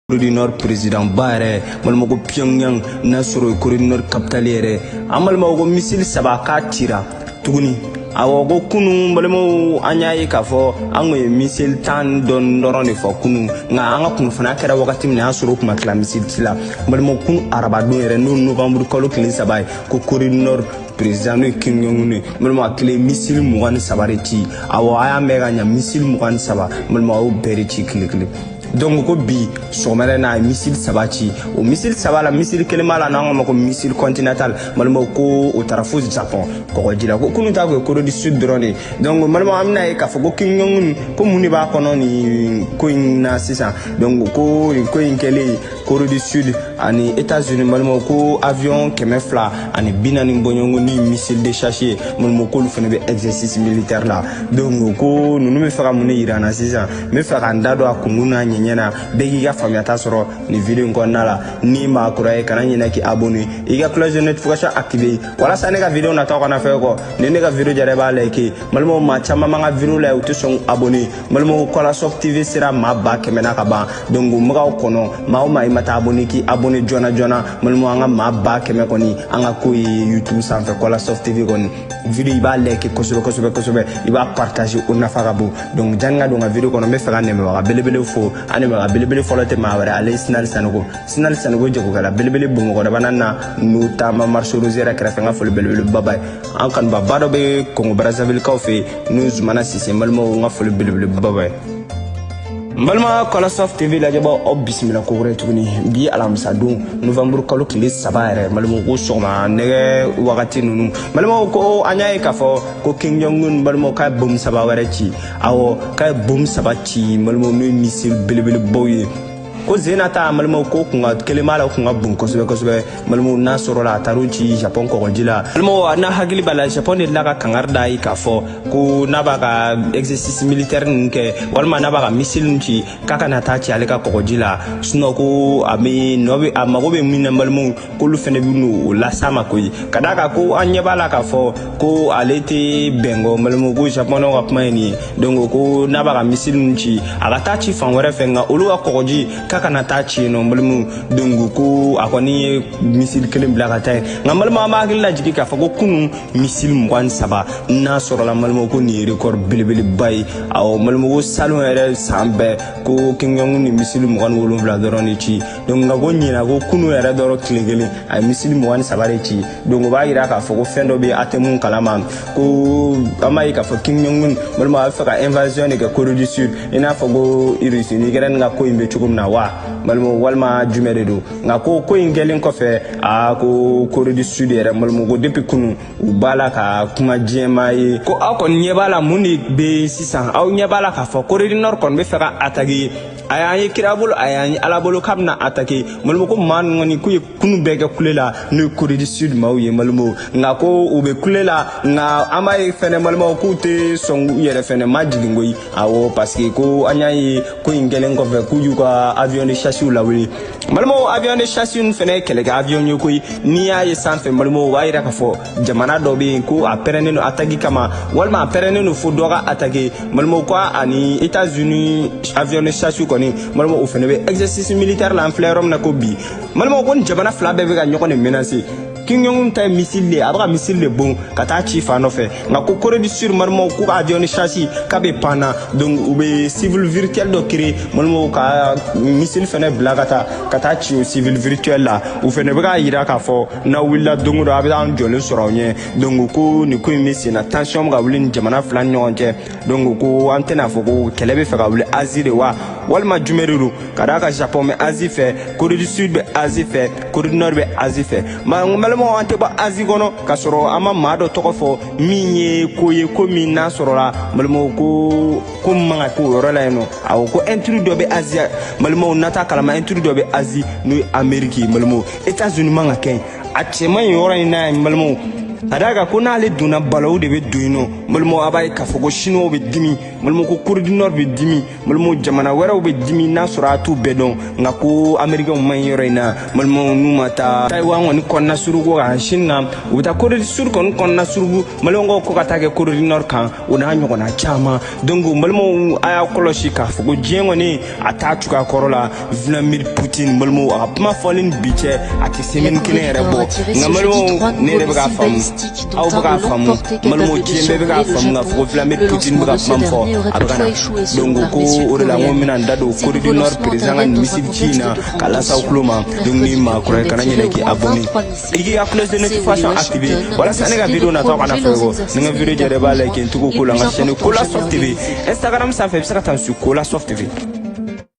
Corée du Nord président ba yɛrɛ, balimaw, ko Pyongyang n'a sɔrɔ o ye Corée du Nord capitale yɛrɛ. An balimaw, ko missile saba k'a cira tuguni. Awɔ, ko kunu, balimaw, an y'a ye k'a fɔ an kun ye missile 10 dɔɔni dɔrɔn de fɔ kunu, nka an ka kunnafoniya kɛra wagati min na, y'a sɔrɔ o kun ma tila missile ci la. Balimaw, kunu arabadon yɛrɛ, n'o novembre kalo tile 3 ye, ko Corée du Nord président, n'o ye Kim Jong Un ye, balimaw, a kelen missile 23 de ci. Awɔ, a y'a mɛn ka ɲa, missile 23, balimaw, a y'o bɛɛ de ci tile kelen. Donc ko bi sɔgɔmada in na, a ye missile saba ci. O missile saba la, missile kelen b'a la n'an k'a ma ko missile continental. Balimaw, ko o taara fo Japon kɔgɔji la. Ko kunun ta kun ye Corée du Sud dɔrɔn de ye. Donc balimaw, an bɛna ye k'a fɔ ko Kim Jong Un, ko mun de b'a kɔnɔ nin ko in na sisan? Donc ko nin ko in kɛlen, Corée du Sud ani États-Unis, balimaw, ko avion 240 bɔɲɔgɔnko ni missile de chasse ye, balimaw, k'olu fana bɛ exercice militaire la. Donc ko ninnu bɛ fɛ ka mun de yira an na sisan? N bɛ fɛ ka n da don a kunkun n'a ɲɛɲɛ na, bɛɛ k'i ka faamuyata sɔrɔ nin vidéo in kɔnɔna la. Ni maa kura ye, kana ɲinɛ k'i abonné, i ka cloche de notification activé, walasa ne ka vidéo nataw kana fɛn kɔ. Ni ne ka vidéo jara, i b'a like. Balimaw, maa caman b'an ka vidéo la, u tɛ sɔn abonné. Balimaw, Kɔlasɔf TV sera maa 100 000 na ka ban. Donc n bɛ k'aw kɔnɔ, maa o maa i ma taa abonné, k'i abonné joona joona. Balimaw, an ka maa 100 000 kɔni, an ka ko ye YouTube sanfɛ, Kɔlasɔf TV kɔni. Vidéo, i b'a like kosɛbɛ kosɛbɛ kosɛbɛ, i b'a partager, o nafa ka bon. Donc janni ka don n ka vidéo kɔnɔ, n bɛ fɛ ka nɛmɛbaga belebele fo. An nɛmɛbaga belebele fɔlɔ tɛ maa wɛrɛ, ale ye Sinali Sanogo. Sinali Sanogo, jagokɛla belebele Bamakɔ na, n'o taama marché Rosière kɛrɛfɛ. N ka foli belebele baba ye. An kanubaba dɔ bɛ Congo Brazzaville kaw fɛ yen, n'o Zumana Sise. N balimaw, n ka foli belebele baba ye. N balima Kɔlɔsɔf TV lajɛbaw, aw bisimila ko wɛrɛ tuguni. Bi alamisa don, novembre kalo tile 3 yɛrɛ, balimaw, ko sɔgɔma nɛgɛ wagati ninnu, balimaw, ko an y'a ye k'a fɔ ko Kim Jong Un, balimaw, k'a ye bombe saba wɛrɛ ci. Awɔ, k'a ye bombe saba ci, balimaw, n'o ye missile belebelebaw ye. Ko zena ta, balimaw, ko kun ka kelen b'a la, kun ka bon kosɛbɛ kosɛbɛ. Balimaw, n'a sɔrɔla a taar'o ci Japon kɔgɔji la. Balimaw, n'a hakili b'a la, Japon de la ka kangari da ye k'a fɔ ko n'a b'a ka exercice militaire ninnu kɛ, walima n'a b'a ka missile ninnu ci, k'a kana taa ci ale ka kɔgɔji la, sinon ko a bɛ nɔ bɛ a mago bɛ min na, balimaw, k'olu fɛnɛ bɛ n'o las'a ma koyi. Ka d'a kan ko an ɲɛ b'a la k'a fɔ ko ale tɛ bɛn kɔ. Balimaw, ko Japonɛw ka kuma ye nin ye. Donc ko n'a b'a ka missile ninnu ci, a ka taa ci fan wɛrɛ fɛ, nka olu ka kɔgɔji, k'a kana taa ci yen nɔ. Balimaw, donc ko a kɔni ye missile kelen bila ka taa yen. Nka balimaw, an b'a hakili lajigin k'a fɔ ko kunun missile 23 n'a sɔrɔla, balimaw, ko nin ye record belebeleba ye. Awɔ, balimaw, ko salon yɛrɛ san bɛɛ, ko Kim Jong Un ni missile 27 dɔrɔn de ci. Donc nka ko ɲina, ko kunun yɛrɛ dɔrɔn, tile kelen, a ye missile 23 de ci. Donc o b'a yira k'a fɔ ko fɛn dɔ bɛ yen, a tɛ mun kalama. Ko an b'a ye k'a fɔ Kim Jong Un, balimaw, a bɛ fɛ ka invasion de kɛ Corée du Sud, i n'a fɔ ko Russie ni Ukraine ka ko in bɛ cogo min na wa, balimaw, walima jumɛn de don? Nka ko ko in kɛlen kɔfɛ, aa, ko Corée du Sud yɛrɛ, balimaw, ko depuis kunun u b'a la ka kuma diɲɛmaa ye. Ko aw kɔni ɲɛ b'a la mun de bɛ sisan? Aw ɲɛ b'a la k'a fɔ Corée du Nord kɔni bɛ fɛ ka attaquer. A y'an ye kira bolo, a y'an ye Ala bolo k'a bɛna attaquer. Balimaw, ko maa ninnu kɔni, k'u ye kunu bɛɛ kɛ kule la, n'o ye Corée du Sud maaw ye, balimaw. Nka ko u bɛ kule la, nka an b'a ye fɛnɛ, balimaw, k'u tɛ sɔn u yɛrɛ fɛnɛ ma jigin koyi. Awɔ, parce que ko an y'a ye ko in kɛlen kɔfɛ, k'u y'u ka avion de chasse lawuli. Balimaw, avion de chasse ninnu fɛnɛ ye kɛlɛkɛ avion ye koyi. N'i y'a ye sanfɛ, balimaw, o b'a yira k'a fɔ jamana dɔ bɛ yen ko a pɛrɛnnen don attaque kama, walima a pɛrɛnnen don fo dɔ ka attaquer. Balimaw, ko ani États-Unis avion de chasse kɔni, balimaw, o fɛnɛ bɛ exercice militaire la. An filɛ yɔrɔ min na ko bi, balimaw, ko nin jamana fila bɛɛ bɛ ka ɲɔgɔn de menacer. Kim Jong Un ta ye missile de ye, a bɛ ka missile de bon ka taa ci fan dɔ fɛ. Nka ko Corée du Sud, balimaw, k'u ka avion de chasse k'a bɛ pan na. Donc u bɛ cible virtuel dɔ créer, balimaw, ka missile fɛnɛ bila ka taa ci o cible virtuel la. U fɛnɛ bɛ k'a yira k'a fɔ n'aw wulila don o don, a bɛ taa jɔlen sɔrɔ aw ɲɛ. Donc ko nin ko in bɛ sen na, tension bɛ ka wuli ni jamana fila ni ɲɔgɔn cɛ. Donc ko an tɛna fɔ ko kɛlɛ bɛ fɛ ka wuli Asie de wa, walima jumɛn de don? Ka d'a kan Japon bɛ Asie fɛ, Corée du Sud bɛ Asie fɛ, Corée du Nord bɛ Asie fɛ. N balimaw, an tɛ bɔ Asie kɔnɔ k'a sɔrɔ an ma maa dɔ tɔgɔ fɔ min ye ko ye, ko min n'a sɔrɔla, balimaw, ko ko min man ka k'o yɔrɔ la yen nɔ. Awɔ, ko intrus dɔ bɛ Asie, balimaw, n'a t'a kalama, intrus dɔ bɛ Asie, n'o ye Amérique ye. Balimaw, États-Unis man ka kɛ yen, a cɛ man ɲi yɔrɔ in na yen, balimaw. Ka d'a kan ko n'ale donna, balawu de bɛ don yen nɔ. Balimaw, a b'a ye k'a fɔ ko Chinois bɛ dimi, balimaw, ko Corée du Nord bɛ dimi, balimaw, jamana wɛrɛw bɛ dimi n'a sɔrɔ a t'u bɛɛ dɔn. Nka ko Américains ma ɲi yɔrɔ in na, balimaw, n'u ma taa Taïwan kɔni kɔnɔna suruku kan Chine kan, u bɛ taa Corée du Sud kɔni kɔnɔna suruku. Maliyɛnw ko ka taa kɛ Corée du Nord kan, o n'a ɲɔgɔnna caman. Donc balimaw, a y'a kɔlɔsi k'a fɔ ko diɲɛ kɔni a t'a cogoya kɔrɔ la. Vladimir Poutine, balimaw, a ka kuma fɔlen ni bi cɛ, a tɛ semaine kelen yɛrɛ bɔ. Nka balimaw, ne yɛrɛ bɛ k'a faamu, aw bɛ k'a faamu, balimaw, diɲɛ bɛɛ bɛ k'a faamu k'a fɔ ko Vladimir Poutine bɛ ka kuma min fɔ, a bɛ ka na. Donc ko o de la n ko n bɛna n da don Corée du Nord président ka nin missile ci in na k'a lase aw tulo ma. Donc ni maa kura ye, kana ɲinɛ k'i abonné, i k'i ka cloche de notification activé walasa ne ka vidéo nataw kana fɔ i kɔ. Ni n ka vidéo jɛra, i b'a like n tɔgɔ ko la n ka chaîne Kola Soft TV. Instagram sanfɛ, i bɛ se ka taa n su Kola Soft TV.